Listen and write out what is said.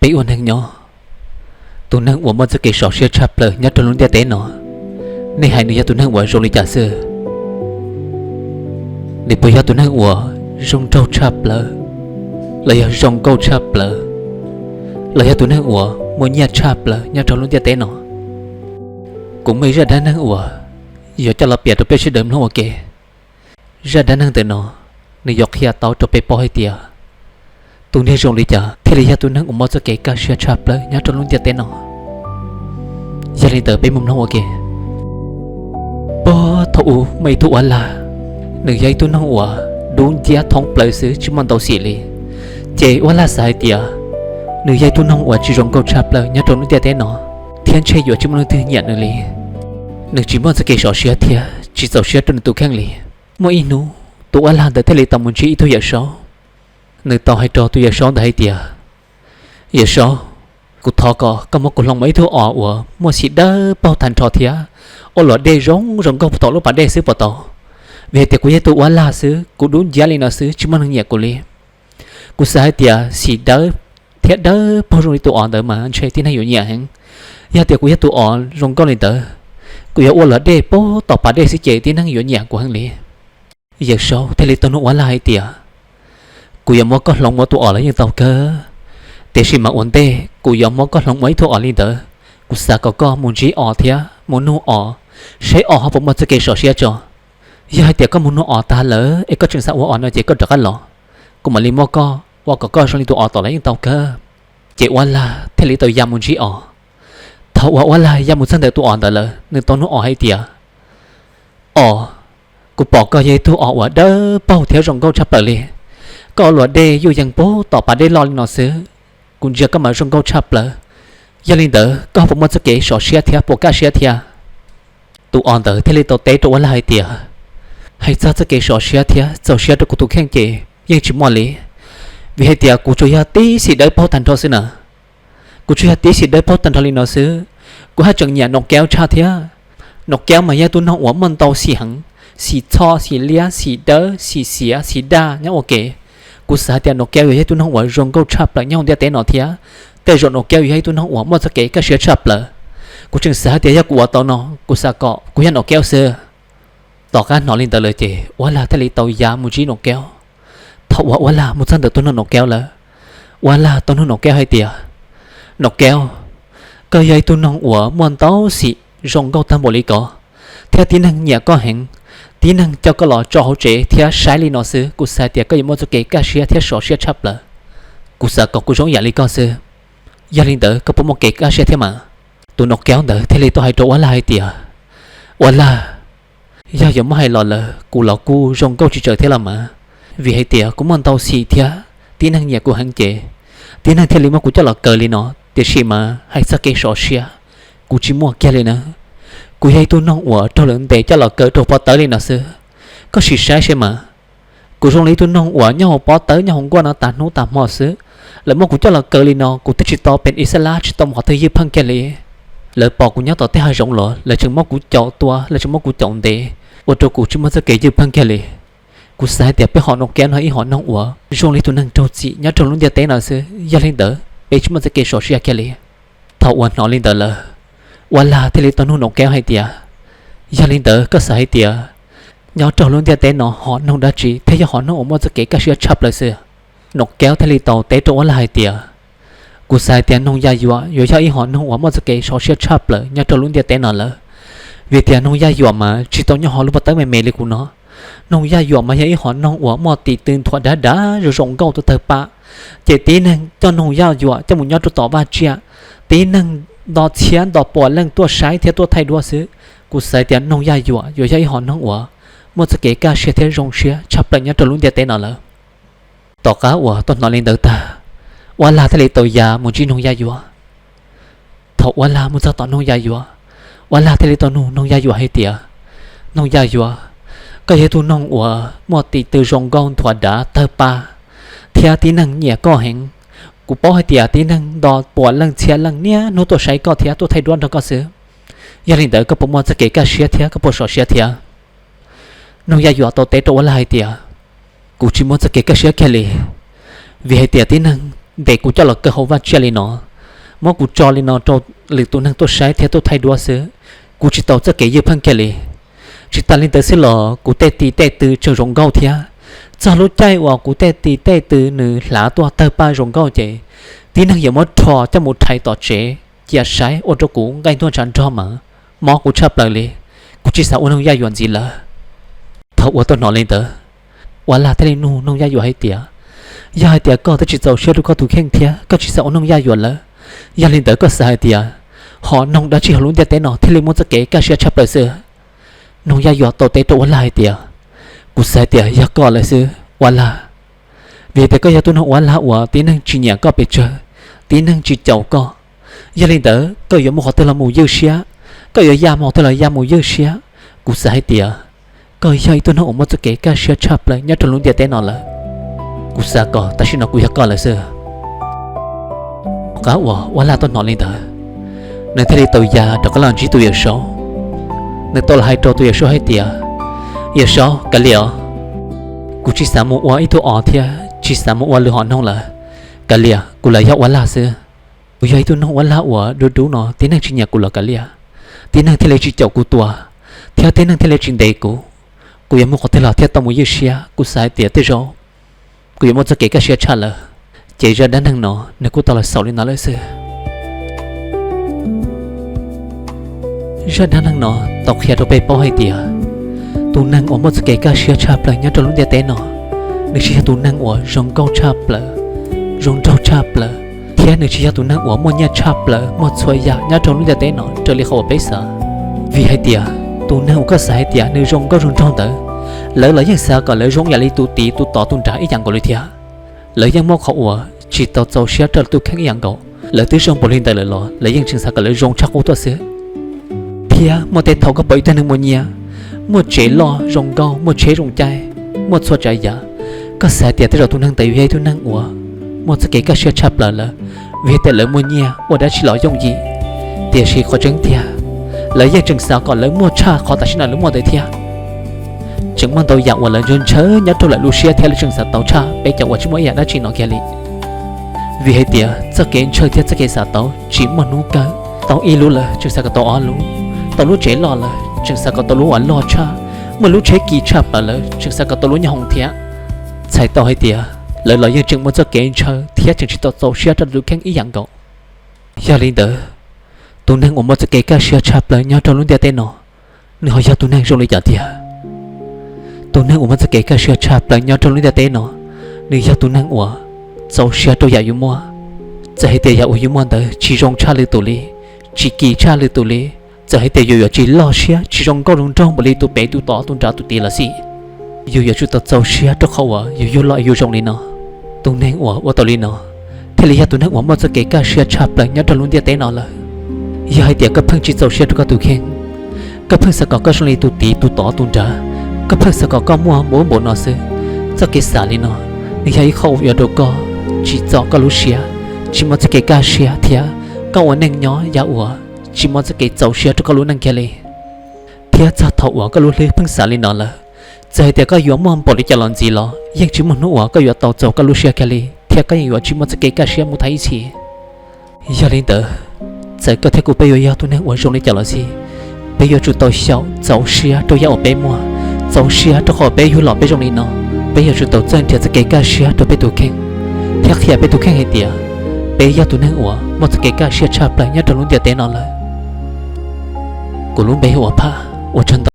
Peb ua neeg nyob, tus neeg uas muaj txoj kev sov siab tshaj plaws nyob rau lub ntiaj teb no, nej hais nws yog tus neeg uas zoo li cas xwb? Nws puas yog tus neeg uas zoo nraug tshaj plaws, los yog zoo nkauj tshaj plaws, los yog tus neeg uas muaj nyiaj tshaj plaws nyob rau lub ntiaj teb no? Kuv muaj ib zaj dab neeg uas yuav coj los piav rau peb sawv daws mloog ua ke. Zaj dab neeg ntawm no, nws yuav qhia tau rau peb paub hais tias tus neeg zoo li cas thiaj li yog tus neeg uas muaj txoj kev kaj siab tshaj plaws nyob rau lub ntiaj teb no. Yog li ntawd peb mus mloog ua ke. Puag thaum ub muaj ib tug uab lag, nws yog ib tug neeg uas dub nciab thoob plaws xwb tsis muaj ntau xim li. Ces uab lag xav hais tias nws yog ib tug neeg uas tsis zoo nkauj tshaj plaws nyob rau lub ntiaj teb no, thiab ntshe yuav tsis muaj leej twg nyiam nws li. Nws tsis muaj txoj kev sov siab thiab tsis txaus siab rau nws tus kheej li. Muaj ib hnub tus uab lag ntawd thiaj li tau mus ntsib ib tug yawm saub. Nws tau hais rau tus yawm saub ntawd hais tias, Yawm saub, kuv thov kom koj muab kuv hloov mus ib tug os uas muaj xim dawb paug tag nrho thiab ua luam dej zoo zoo nkauj puag tom lub pas dej xwb puas tau? Vim hais tias kuv yog tus uab lag xwb, kuv dub nciab li no xwb tsis muaj neeg nyiam kuv li. Kuv xav hais tias xim dawb thiab dawb paug zoo li tus os ntawd mas ntshe tib neeg yuav nyiam heev. Yog tias kuv yog tus os zoo nkauj li ntawd, kuv yuav ua luam dej puag tom pas dej xwb ces tib neeg yuav nyiam kuv heev li. Yawm saub thiaj li tau nug uab lag hais tias, Kuv yuav muab koj hloov mus ua tus os los yeej tau kawg, tiam sis mas ua ntej kuv yuav muab koj hloov mus ib tug os li ntawd, kuv xav kom koj mus ntsib os thiab mus nug os, saib os ho puas muaj txoj kev sov siab tso. Yog hais tias koj mus nug os tag lawm es koj tseem xav ua os no ces koj rov qab los, kuv mam li muab koj ua kom koj zoo li tus os tom los yeej tau kawg. Ces uab lag thiaj li tau ya mus ntsib os. Thaum uas uab lag ya mus txog ntawm tus os ntawd lawm, nws tau nug os hais tias, Os, kuv pom koj yog ib tug os uas dawb paug thiab zoo nkauj tshaj plaws li. Koj ua luam dej yuj yees puag tom pas dej loj li no xwb, kuv ntsia koj mas zoo nkauj tshaj plaws. Yog li ntawd koj puas muaj txoj kev sov siab thiab puas kaj siab thiab? Tus os ntawd thiaj li tau teb rau uab lag hais tias, Hais txog txoj kev sov siab thiab txaus siab rau kuv tus kheej ces yeej tsis muaj li, vim hais tias kuv tsuas yog tib xim dawb paug tag nrho xwb na. Kuv tsuas yog tib xim dawb paug tag nrho li no xwb, kuv haj tseem nyiam Nom Kaub tshaj thiab. Nom Kaub mas yog ib tub noog uas muaj ntau xim heev, xim txho, xim liab, xim dawb, xim xiav, xim daj nyob ua ke. Kuv xav hais tias Nom Kaub yuav yog ib tub noog uas zoo nkauj tshaj plaws nyob hauv ntiaj teb no thiab, tej zaum Nom Kaub yuav yog ib tub noog uas muaj txoj kev kaj siab tshaj plaws. Kuv tseem xav hais tias yog kuv ua tau no, kuv xav kom kuv yog Nom Kaub xwb. Tom qab hnov li ntawd lawm ces uab lag thiaj li tau ya mus ntsib Nom Kaub. Thaum uas uab lag mus txog ntawm tus noog Nom Kaub lawm, uab lag tau nug Nom Kaub hais tias, Nom Kaub, koj yog ib tug noog uas muaj ntau xim zoo nkauj tag npaum li ko, thiab tib neeg nyiam koj heev, tib neeg coj koj los tso hauv tsev thiab saib li no xwb, kuv xav hais tias koj yuav muaj txoj kev kaj siab thiab sov siab tshaj plaws. Kuv xav kom kuv zoo ib yam li koj xwb. Yog li ntawd koj puas muaj kev kaj siab thiab mas? Tus Nom Kaub ntawd thiaj li tau hais rau uab lag hais tias, Uab lag, yog yuav muab hais los lawm kuv los kuj zoo nkauj tsis tsawg thiab los mas, vim hais tias kuv muaj ntau xim thiab tib neeg nyiam kuv heev ces tib neeg thiaj li muab kuv coj los kaw li no, tiam sis mas hais txog kev sov siab, kuv tsis muaj kiag li na. Kuv yog ib tug noog uas raug lawv ntes coj los kaw rau pob tawb li no xwb. Koj sim saib seb mas, kuv zoo li ib tug noog uas nyob hauv pob tawb nyob hauv nkuaj no tas hnub tas hmo xwb, lawv muab kuv coj los kaw li no kuv twb tsis tau pem ib xab lab tsis tau mus qhov twg ywj pheej kiag li. Lawv pom kuv nyob tom tej hav zoov los lawv tseem muab kuv caum tua, lawv tseem muab kuv caum ntev, ua rau kuv tsis muaj txoj kev ywj pheej kiag li. Kuv xav hais tias peb hom Nom Kaub no ib hom noog uas zoo li tus neeg raug txim nyob rau lub ntiaj teb no xwb, yog li ntawd peb tsis muaj txoj kev sov siab kiag li. Thaum uas hnov li ntawd lawm, uab lag thiaj li tau nug Nom Kaub hais tias, Yog li ntawd koj xav hais tias nyob rau lub ntiaj teb no hom noog dab tsi thiaj yog hom noog uas muaj txoj kev kaj siab tshaj plaws xwb? Nom Kaub thiaj li tau teb rau uab lag hais tias, Kuv xav hais tias noog Yaj Yuam yuav yog ib hom noog uas muaj txoj kev sov siab tshaj plaws nyob rau lub ntiaj teb no lawm, vim tias noog Yaj Yuam mas tsis tau nyob hauv lub pob tawb me me li kuv no. Noog Yaj Yuam mas yog ib hom noog uas muaj tis tw nthuav dav dav zoo zoo nkauj tuaj tawg pam, ces tib neeg coj noog Yaj Yuam coj mus nyob rau tom vaj tsiaj, tib neeg nto txhiab nto puas leej tuaj saib thiab tuaj thaij duab xwb. Kuv xav hais tias noog Yaj Yuam yuav yog ib hom noog uas muaj txoj kev kaj siab thiab zoo siab tshaj plaws nyob rau lub ntiaj teb no lawm. Tom qab uas tau hnov li ntawd tag, uab lag thiaj li tau ya mus ntsib noog Yaj Yuam. Thaum uab lag mus txog tom noog Yaj Yuam, uab lag thiaj li tau nug noog Yaj Yuam hais tias, Noog Yaj Yuam, koj yog ib tug noog uas muaj tis tw zoo nkauj nthuav dav tawg pa, thiab tib neeg nyiam koj heev. Kuv paub hais tias tib neeg nto puas leej txhiab leej niaj hnub tuaj saib koj thiab tuaj thaij duab nrog koj xwb. Yog li ntawd koj puas muaj txoj kev kaj siab thiab koj puas sov siab thiab? Noog Yaj Yuam tau teb rau uab lag hais tias, Kuv tsis muaj txoj kev kaj siab kiag li, vim hais tias tib neeg ntes kuv coj los kaw hauv vaj tsiaj li no, muab kuv tso li no rau lwm tus neeg tuaj saib thiab tuaj thaij duab xwb. Kuv tsis tau txoj kev ywj pheej kiag li. Tsis tas li ntawd xwb los kuv tej tis tej tw tseem zoo nkauj thiab. Txog lub caij uas kuv tej tis tej tw nws hlav tuaj tawg paj zoo nkauj ces tib neeg yuav muab rho coj mus rhais tom tsev cia saib ua rau kuv nqaij ntuag ntshav nrog mas mob kuv tshaj plaws li. Kuv tsis xav ua noog yaj yuam ntxiv lawm. Thaum uas tau hnov li ntawd, Ua Laj thiaj li nug noog yaj yuam hais tias, Yog hais tias koj twb tsis txaus siab rau koj tus kheej thiab koj tsis xav ua noog yaj yuam lawm, yog li ntawd koj xav hais tias ho noog dab tsi hauv lub ntiaj teb no thiaj li muaj txoj kev kaj siab tshaj plaws xwb? Noog yaj yuam tau teb rau Ua Laj hais tias, Kuv xav hais tias yog koj lawm xwb Ua Laj. Vim tias koj yog tus noog Ua Laj uas tib neeg tsis nyiam koj pes tsawg, tib neeg tsis caum koj. Yog li ntawd koj yuav muaj qhov twg los mus ywj siab, koj yuav ya mus qhov twg los ya mus ywj siab. Kuv xav hais tias koj yog ib tug noog uas muaj txoj kev kaj siab tshaj plaws nyob rau lub ntiaj teb no lawm. Kuv xav kom tam sim no kuv yog koj lawm xwb. Qab uas Ua Laj tau hnov li ntawd, nws thiaj li tau ya rov qab los ntsib tus Yawm Saub. Nws tau los hais rau tus Yawm Saub hais tias, Yawm Saub, kav liam os. Kuv tsis xav mus ua ib tug os thiab tsis xav mus ua lwm hom noog lawm. Kav liam, kuv lam yog Ua Laj xwb. Kuv yog ib tug noog Ua Laj uas dub dub no tib neeg tsis nyiam kuv los kav liam, tib neeg thiaj li tsis caum kuv tua, thiab tib neeg thiaj li tsis ntes kuv. Kuv yuav mus qhov twg los thiaj tau mus ywj siab. Kuv xav hais tias tej zaum kuv yuav muaj txoj kev kaj siab tshaj lawm, ces zaj dab neeg no nws kuj tau los xaus li no lawm xwb. Zaj dab neeg no tau qhia rau peb paub hais tias tus neeg uas muaj txoj kev kaj siab tshaj plaws nyob rau lub ntiaj teb no, nws tsis yog tus neeg uas zoo nkauj tshaj plaws, zoo nraug tshaj plaws, thiab nws tsis yog tus neeg uas muaj nyiaj tshaj plaws muaj txhua yam nyob rau lub ntiaj teb no raws li qhov uas peb xav. Vim hais tias tus neeg uas koj xav hais tias nws zoo nkauj zoo nraug ntawd, lawv los yeej xav kom lawv zoo ib yam li tus tiv tus tod tus nrad ib yam nkaus li thiab. Lawv yeej muaj qhov uas tsis tau txaus siab rau lawv tus kheej ib yam nkaus. Lawv twb zoo npaum li ntawd lawm los lawv yeej tseem xav kom lawv zoo tshaj qub tuaj xwb. Thiab muaj tej thaum koj pom ib tug neeg muaj nyiaj, muaj tsev loj zoo nkauj, muaj tsheb zoo caij, muaj txhua tsav yam, koj xav hais tias tej zaum tus neeg ntawd yuav yog ib tug neeg uas muaj txoj kev kaj siab tshaj plaws lawm, vim tias lawv muaj nyiaj ua dab tsi los yooj yim. Tiam sis qhov tseeb tiag, lawv yeej tseem xav kom lawv muaj tshaj qhov tam sim no lawv muaj ntawd thiab. Tseem muaj ntau yam uas lawv ntshaw ntshaw nyob rau lawv lub siab thiab lawv tseem xav tau tshaj peb cov uas tsis muaj ib yam dab tsi no kiag li. Vim hais tias txoj kev ntshaw thiab txoj kev xav tau tsis muaj hnub kawg. Tau ib lub lawm tseem xav kom tau ob lub, tau lub tsev loj lawm tseem xav kom tau lub uas loj tshaj, muaj lub tsheb kim tshaj plaws lawm tseem xav kom tau lub nyob hoom thiab. Txhais tau hais tias lawv los yeej tseem muaj txoj kev ntshaw thiab tseem tsis tau txaus siab rau lawv tus kheej ib yam nkaus. Yog li ntawd, tus neeg uas muaj txoj kev kaj siab tshaj plaws nyob rau lub ntiaj teb no, nws ho yog tus neeg zoo li cas tiag? Tus neeg uas muaj txoj kev kaj siab tshaj plaws nyob rau lub ntiaj teb no, nws yog tus neeg uas txaus siab rau yam yus muaj. Txawm hais tias yam uas yus muaj ntawd tsis zoo tshaj lwm tus li, tsis kim tshaj lwm tus li, txawm hais tias yus yuav tsis loj siab tsis zoo nkauj zoo nraug npaum li tus pem tus tod tus nrad tus tiv los xij, yus yuav tsum tau txaus siab rau qhov uas yus yug los yus zoo li no. Tus neeg uas ua tau li no thiaj li yog tus neeg uas muaj txoj kev kaj siab tshaj plaws nyob rau lub ntiaj teb no lawm. Yog hais tias koj pheej tsis txaus siab rau koj tus kheej, koj pheej xav kom koj zoo li tus tiv tus tod tus nrad, koj pheej xav kom koj muaj npaum ub npaum no xwb, txoj kev xav li no nws yog ib qho uas ua rau koj tsis txo koj lub siab, tsis muaj txoj kev kaj siab thiab koj ua neej nyob yam uas tsis muaj txoj kev txaus siab rau koj lub neej kiag li. Thiab txog thaum uas koj lub hlwb pheej xav li no lawm, txawm hais tias koj yuav muaj npaum li cas los ntxiv los yeej tsis muaj hnub uas koj yuav tau txaus koj lub siab kiag li thiab koj yeej yuav tsis muaj txoj kev kaj siab mus thaiv ib txhis. Yog li ntawd, txawm koj thiab kuv peb yuav yog tus neeg uas zoo li cas los xij, peb yuav tsum tau xyaum txaus siab rau yam uas peb muaj, txaus siab rau qhov peb yug los peb zoo li no. Peb yuav tsum tau txawj nrhiav txoj kev kaj siab rau peb tus kheej, thiab qhia peb tus kheej hais tias peb yog tus neeg uas muaj txoj kev kaj siab tshaj plaws nyob rau lub ntiaj teb no lawm. Kuv lub npe hu ua Phaj, ua tsaug ntau.